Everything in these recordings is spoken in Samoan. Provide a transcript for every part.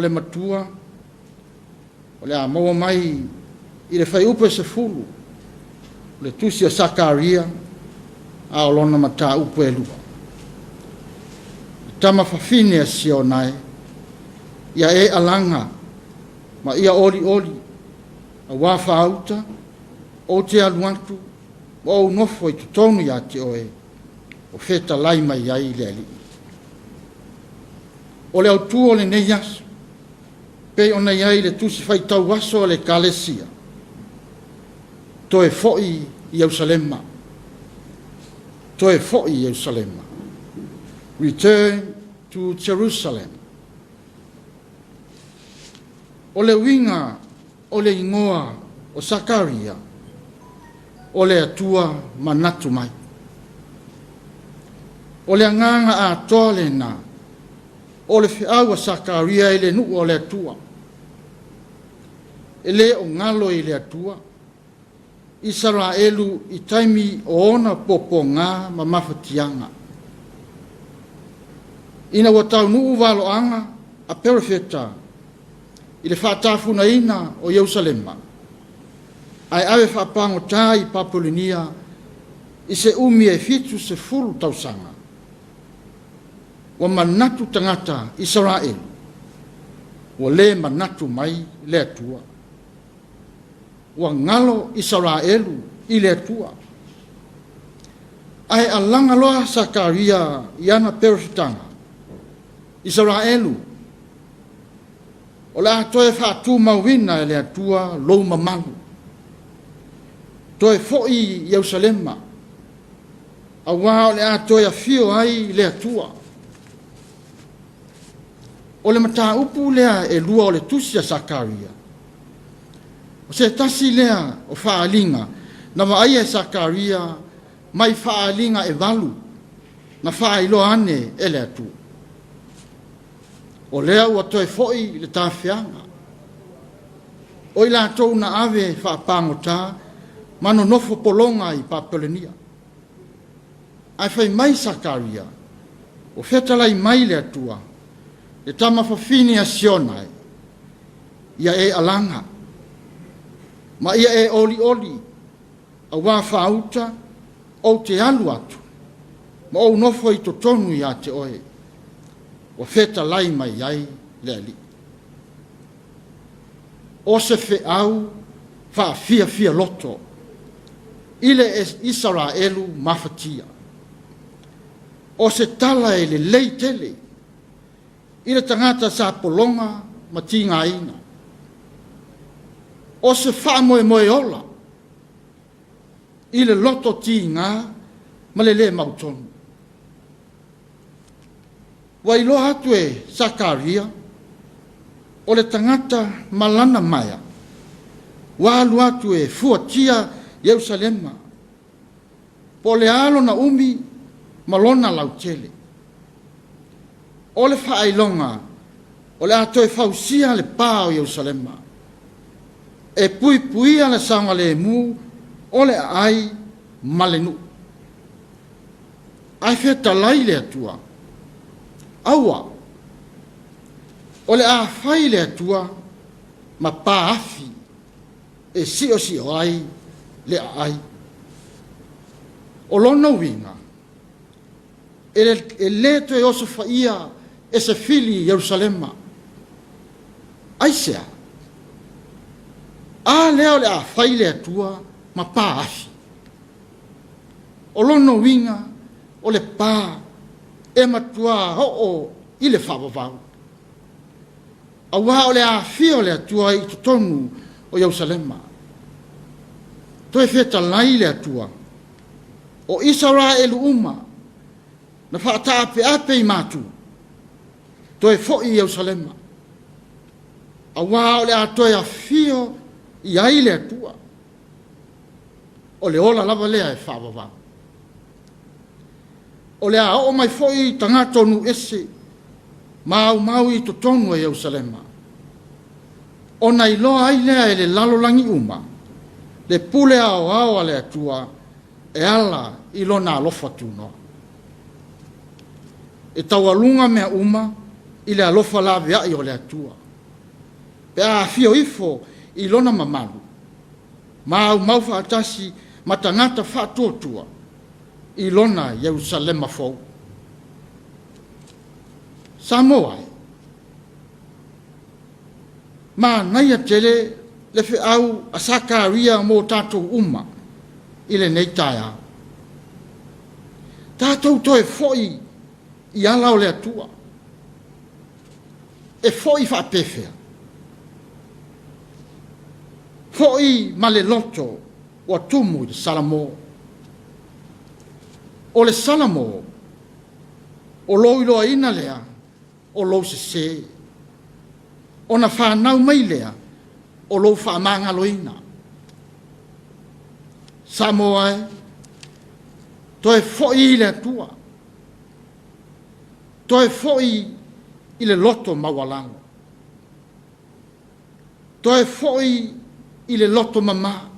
le Matua o le a maua mai i le fuaiupu e 10 o le Tusi a Sakaria, a o lona mataupu e 2. Le tama fafine a Siona e, ia e alaga ma ia olioli, auā faauta ou te alu atu ma ou nofo i totonu ia te oe, o fetalai mai ai le Alii. O le autu o lenei aso, pei ona i ai le tusi faitau aso a le Ekalesia, toe foi i Ierusalema, toe foi i Ierusalema, return to Jerusalem. O le uiga o le igoa o Sakaria, o le Atua manatu mai. O le agaga atoa lena o le feau a Sakaria i le nuu o le Atua. E le o galo i le Atua Isaraelu i taimi o ona puapuaga ma mafatiaga. Ina ua taunuu valoaga a perofeta i le faatafunaina o Ierusalema, ae ave faapagota i Papelonia i se umi e 70 tausaga, ua manatu tagata Isaraelu, ua le manatu mai le Atua. Ua galo Isaraelu i le Atua. Ae alaga loa Sakaria i ana perofetaga, Isaraelu, o le a toe faatumauina e le Atua lou mamalu. Toe foi i Ierusalema, auā o le a toe afio ai le Atua. O le mataupu lea e lua o le tusi a Sakaria, o se tasi lea o faaaliga na vaaia e Sakaria mai faaaliga e 8 na faailoa ane e le Atua. O lea ua toe foi le tafeaga. O i latou na ave faapagota ma nonofo pologa i Papelonia. Ae fai mai Sakaria, ua fetalai mai le Atua, le tama fafine a Siona e, ia e alaga, ma ia e olioli, auā faauta ou te alu atu ma ou nofo i totonu ia te oe, ua fetalai mai ai le Alii. O se feau faafiafia loto i le Isaraelu mafatia. O se tala e lelei tele i le tagata sa pologa ma tigaina. O se faamoemoe ola i le loto tiga ma le lē mautonu. Ua iloa atu e Sakaria o le tagata ma lana maea ua alu atu e fuatia Ierusalema, po o le a lona umi ma lona lautele. O le faailoga o le a toe fausia le pa o Ierusalema e puipuia le saogalemu o le aai ma le nuu. Ae fetalai le Atua, aua, o le a fai le Atua ma pa afi e siosio ai le aai. O lona uiga, e le toe osofaia e se fili Ierusalema. Aisea? A lea o le a fai le Atua ma pa afi. O lona uiga, o le pa e matua oo i le faavavau, auā o le afio o le Atua i totonu o Ierusalema. Toe fetalai le Atua, o Isaraelu uma na faataapeape i matu, toe foi i Ierusalema, auā o le a toe afio i ai le Atua. O le ola lava lea e faavavau. O le a oo mai foi tagata o nuu ese ma aumau i totonu o Ierusalema, ona iloa ai lea e le lalolagi uma le pule aoao a le Atua e ala i lona alofa tunoa. E taualuga mea uma i le alofa laveai o le Atua. pe a afio ifo i lona mamalu, ma aumau faatasi ma tagata faatuatua i lona Ierusalema fou. Samoa e, manaia tele le feau a Sakaria mo tatou uma i lenei taeao. Tatou toe foi i ala o le Atua. E foi faapefea? Foi ma le loto ua tumu i le Salamo. O le Salamo, o lou iloaina lea o lou sese, ona fanau mai lea o lou faamagaloina. Samoa e, toe foi i le Atua, toe foi i le loto maualalo, toe foi i le loto mama,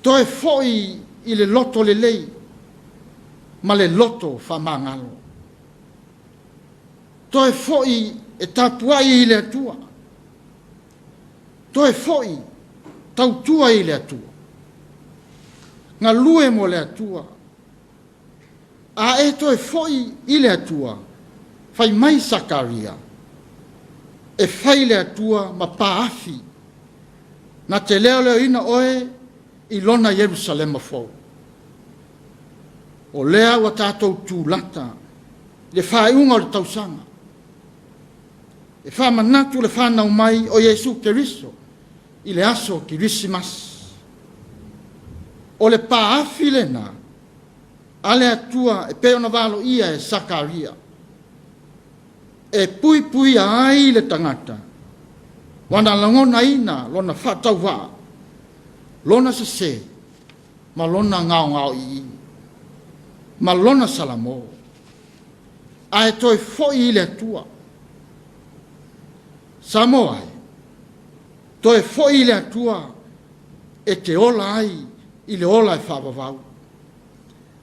toe foi i le loto lelei ma le loto faamagalo. Toe foi e tapuai i le Atua, toe foi tautua i le Atua, galue mo le Atua. A e toe foi i le Atua, fai mai Sakaria, e fai le Atua ma paafi, na te leoleoina oe i lona Ierusalema fou. O lea ua tatou tulata i le faaiuga o le tausaga, e faamanatu le fanau mai o Iesu Keriso i le aso Kerisimasi. O le paafi lena a le Atua e pei ona valoia e Sakaria, e puipuia ai le tagata ua na lagonaina lona faatauvaa, lona sese ma lona gaogaoii'i ma lona salamo, ae toe foi i le Atua. Samoa e, toe foi i le Atua e te ola ai i le ola e faavavau,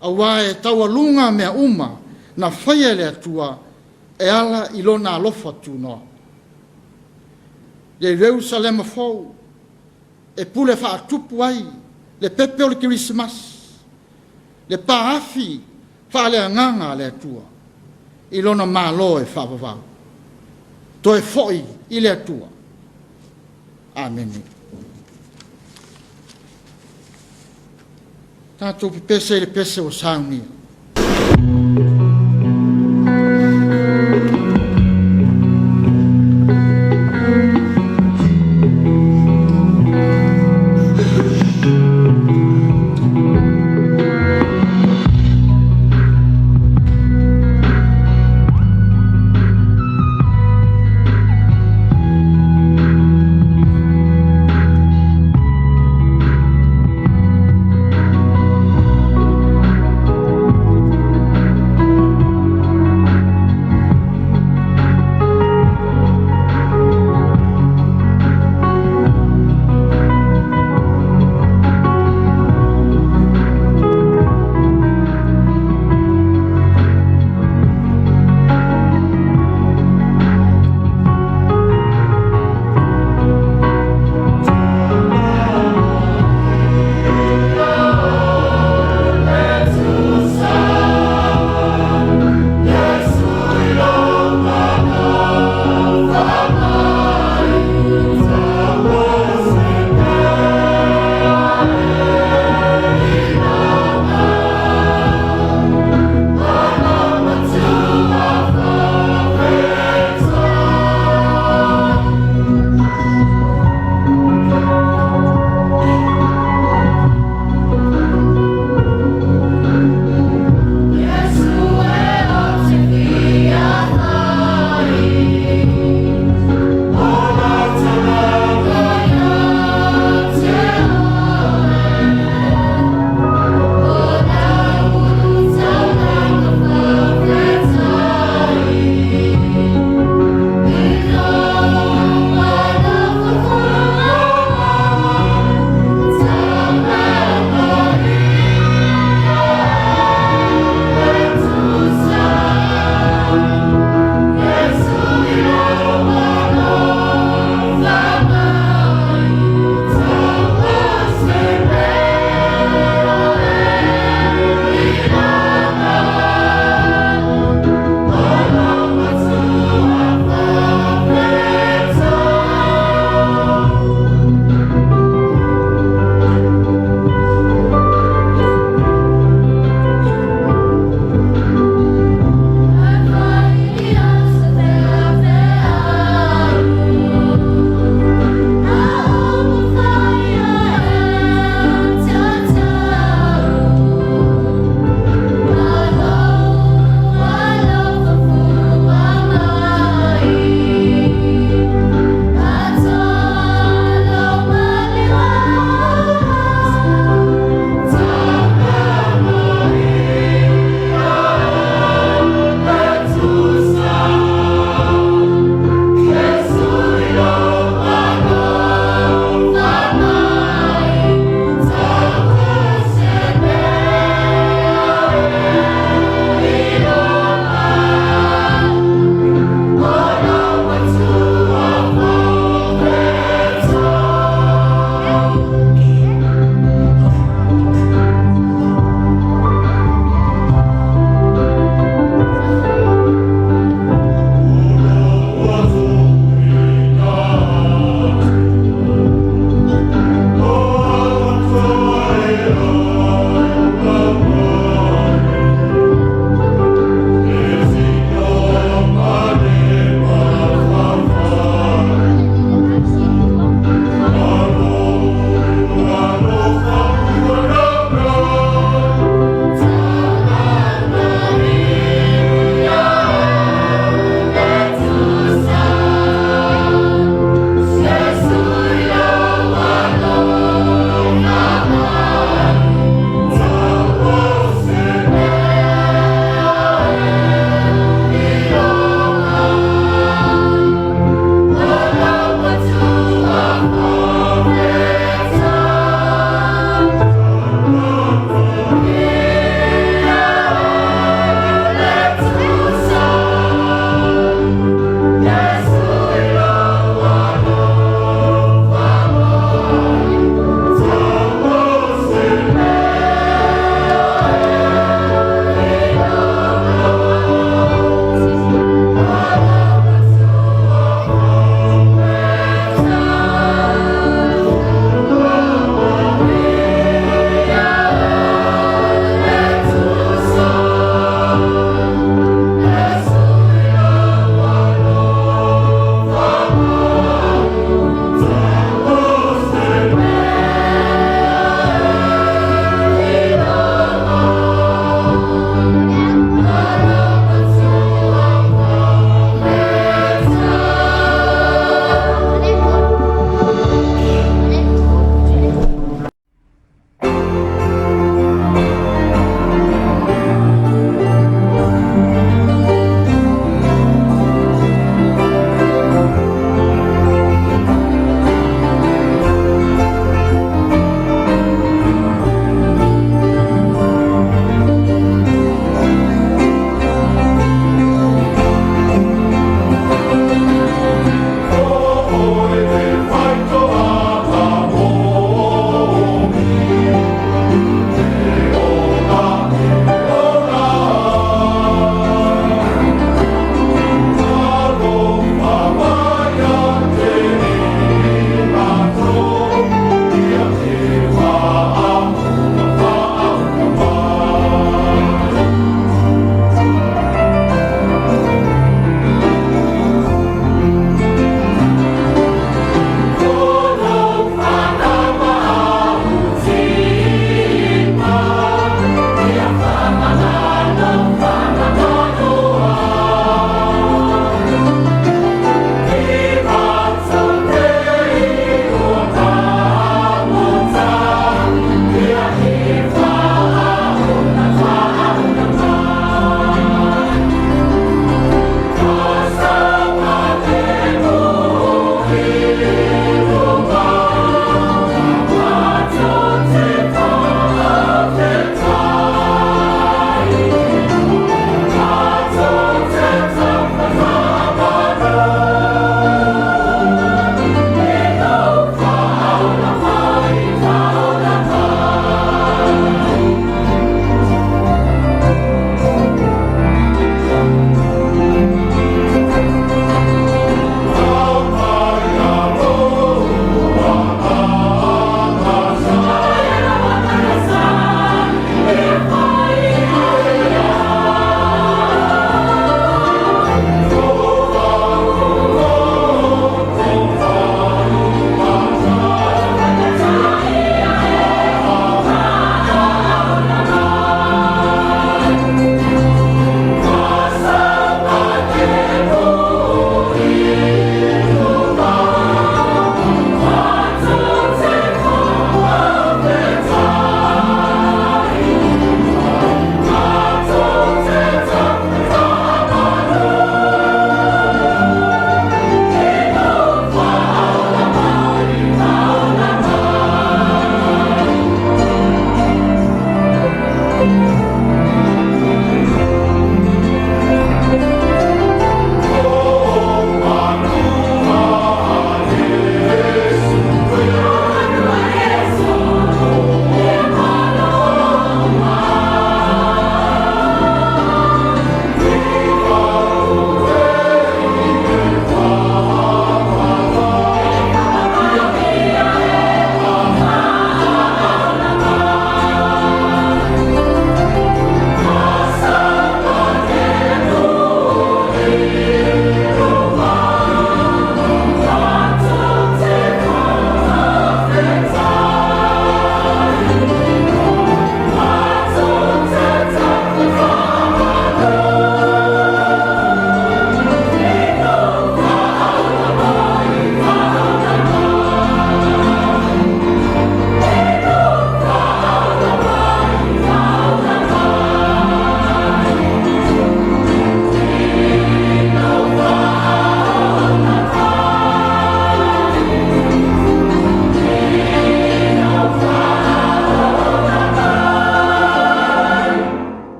aua e taualuga mea uma na faia e le Atua e ala i Lona alofa tunoa. Ierusalema fou e pule faatupu ai le pepe o le Kerisimasi, le paafi faaleagaga a le Atua i Lona Malo e faavavau. Toe foi i le Atua. Amene. Tatou pepese i le pese ua saunia.